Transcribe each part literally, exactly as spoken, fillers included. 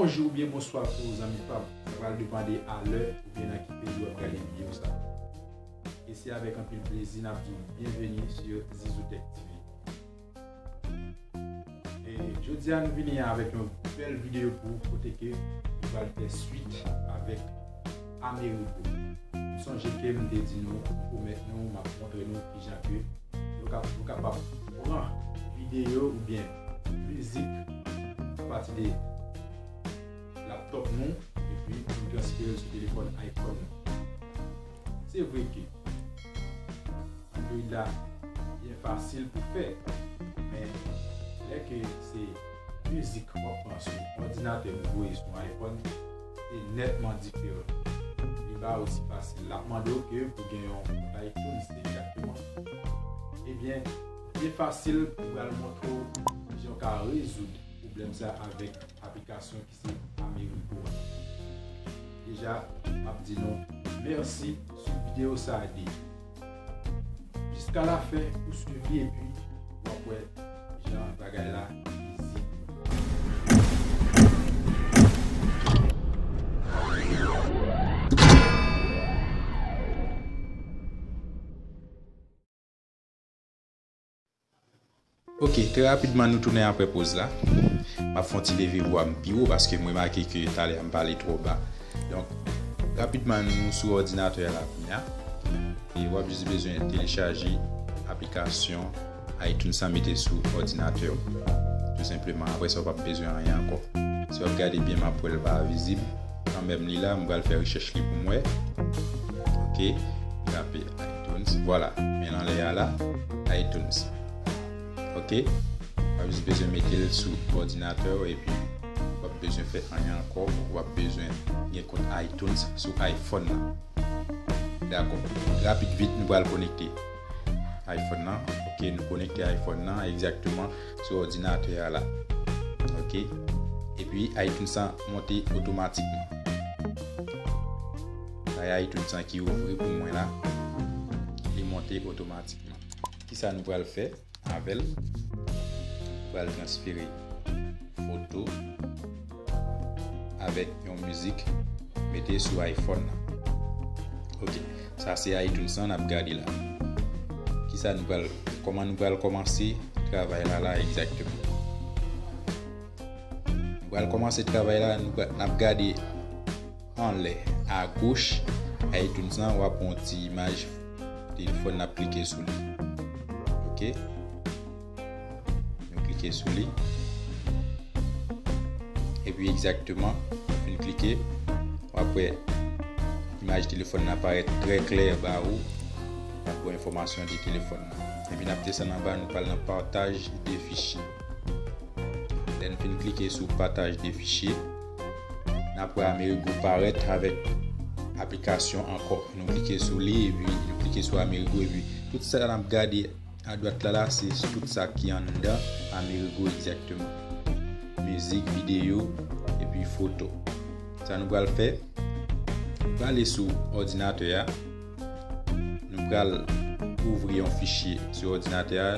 Bonjou oubyen bonswa pou zanmi pa m. Sa pral depande a lè oubyen nan ki peyi w ap gade videyo sa. E se avèk anpil plezi n ap di w byenveni sou Zizou Tech T V. E jodi a nou vini avèk yon bèl videyo pou ou kote ke nou pral fè swit avèk Amerigo. M sonje ke m te di nou, m pwomèt nou, m ap montre nou kijan ke nou ka, nou kapab pran videyo oubyen mizik apati de laptop nou epi nou transfere l sou telefòn iPhone nou. Se vre ke Android la byen fasil pou fè, men lè ke se mizik w ap pran sou òdinatè ou voye sou iPhone, se nètman diferan. Li pa osi fasil. L ap mande w ke pou gen yon kont iTunes egzakteman. Ebyen, byen fasil, m pral montre w kijan w ka rezoud pwoblèm sa avèk aplikasyon ki se Amerigo a. Deja, m ap di nou mèsi sou videyo sa a deja. Jiska lafen, ou swiv li epi w ap wè jan bagay la izi. Ok, trè rapidman nou tounen apre poz la. M ap fè yon ti leve vwa m pi wo paske m remake ke talè a m pale twò ba. Donk, rapidman nou sou òdinatè a la kounye a. E w ap jis bezwen telechaje aplikasyon iTunes sa mete sou òdinatè w. Tou senpleman, apre sa w p ap bezwen anyen ankò. Si w ap gade byen, m ap wè l pa vizib. Kanmenm li la, m pral fè rechèch li pou m wè. Ok, m tape iTunes. Vwala, men l anlè a la, iTunes. Ok, w ap jis bezwen mete l sou òdinatè w epi w p ap bezwen fè anyen ankò, w p ap bezwen gen kont iTunes sou iPhone nan. Dakò. Rapid vit, nou pral konekte iPhone nan. Ok, nou konekte iPhone nan egzakteman sou òdinatè a la. Ok. Epi iTunes lan monte otomatikman. Sa e iTunes lan ki ouvri pou mwen la. Li monte otomatikman. Kisa nou pral fè avè l? Nou pral transfere foto avèk yon mizik, mete sou iPhone nan. Ok, sa se iTunes lan n ap gade la. Kisa nou pral, kòman nou pral kòmanse travay la la egzakteman? Nou pral kòmanse travay la, nou pral, n ap gade anlè, agoch, iTunes lan, w ap wè yon ti imaj telefòn, n ap klike sou li. Ok? Nou klike sou li. Epi egzakteman, fin klike, w ap wè imaj telefòn nan parèt trè klè ba ou, w ap wè enfòmasyon de telefòn nan. Epi n ap desann anba, nou pral nan partaj de fichye. Lè n fin klike sou partaj de fichye, n ap wè Amerigo parèt avèk aplikasyon ankò. Nou klike sou li, epi nou klike sou Amerigo, epi tout sa n ap gade adwat la, la, se tout sa ki anndan Amerigo egzakteman. Mizik, videyo, epi foto. Sa nou pral fè, nou prale sou òdinatè a. Nou pral ouvri yon fichye sou òdinatè a,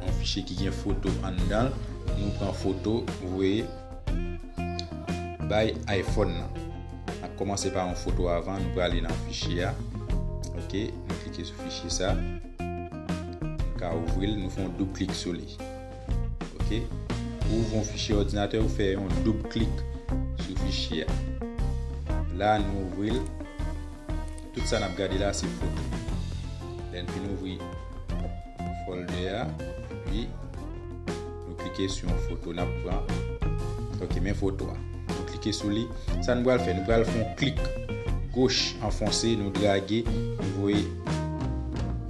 yon fichye ki gen foto anndan l. Nou pran foto, voye bay iPhone nan. N ap kòmanse pa yon foto avan, nou prale nan fichye a. Ok, nou klike sou fichye sa. Nou ka ouvri l, nou fè yon doub klik sou li. Ok, pou ouvri yon fichye òdinatè, ou fè yon doub klik sou fichye a. La, nou ouvri l. Tout sa n ap gade la, se foto. Lè n fin ouvri folder a, epi nou klike sou yon foto n ap pran. Ok, men foto a. Nou klike sou li. Sa nou pral fè, nou pral fè yon klik goch anfonse, nou drage, nou voye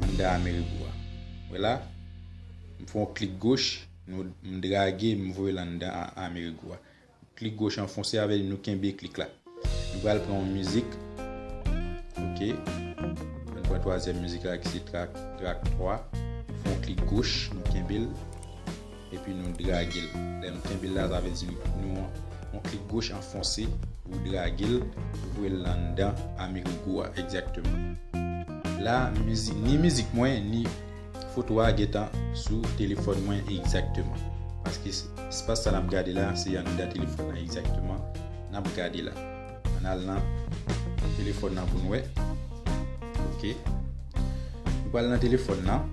anndan Amerigo a. Wè la, m fè yon klik goch, nou, m drage, m voye l anndan a-, Amerigo a. Klik goch anfonse avè li, nou kenbe klik la. Nou pral pran yon mizik. Ok. Ann pran twazyèm mizik la ki se track, track twa. Fè yon klik goch, nou kenbe l. Epi nou drage l. Lè nou kenbe l la, sa vle di nou, nou yon klik goch anfonse, ou drage l, ou voye l anndan Amerigo a, egzakteman. La, mizik, ni mizik mwen, ni foto a gentan sou telefòn mwen egzakteman. Paske s-, espas sa n ap gade la, se anndan telefòn nan egzakteman. N ap gade la. Ann al nan telefòn nan pou n wè. Ok. Nou pral nan telefòn nan.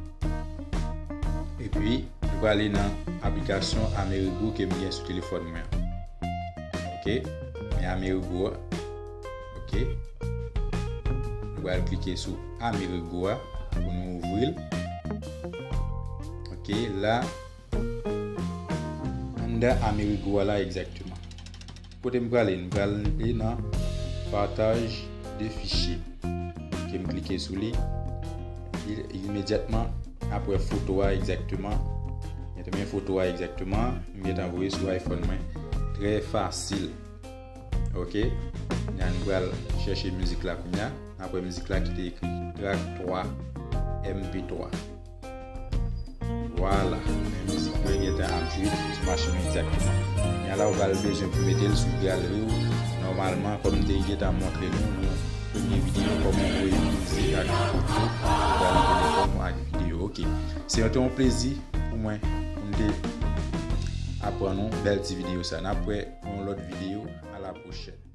Epi, nou prale nan aplikasyon Amerigo ke m gen sou telefòn mwen an. Ok. Men Amerigo a. Ok. Nou pral klike sou Amerigo a pou nou ouvri l. Ok. La, anndan Amerigo a la egzakteman. Kote m prale? M prale nan partage de fichier. Ok, m klike sou li. Epi, imedyatman, apre foto a egzakteman, gentan men foto a egzakteman, m gentan voye sou iPhone mwen. Trè fasil. Ok. Kounya nou pral chèche mizik la kounya. Apre mizik la ki te ekri track twa, M P twa. Vwala. Men mizik mwen gentan ap jwe sou machin mwen egzakteman. Kounya la ou pral bezwen pou mete l sou galri w. Nòmalman, kòm m te gentan montre nou nan premye videyo kòman w voye mizik ak foto nan telefòn ou ak videyo. Ok. Se te yon plezi pou mwen pou m te aprann nou bèl ti videyo sa. N ap wè pou yon lòt videyo. À la prochaine.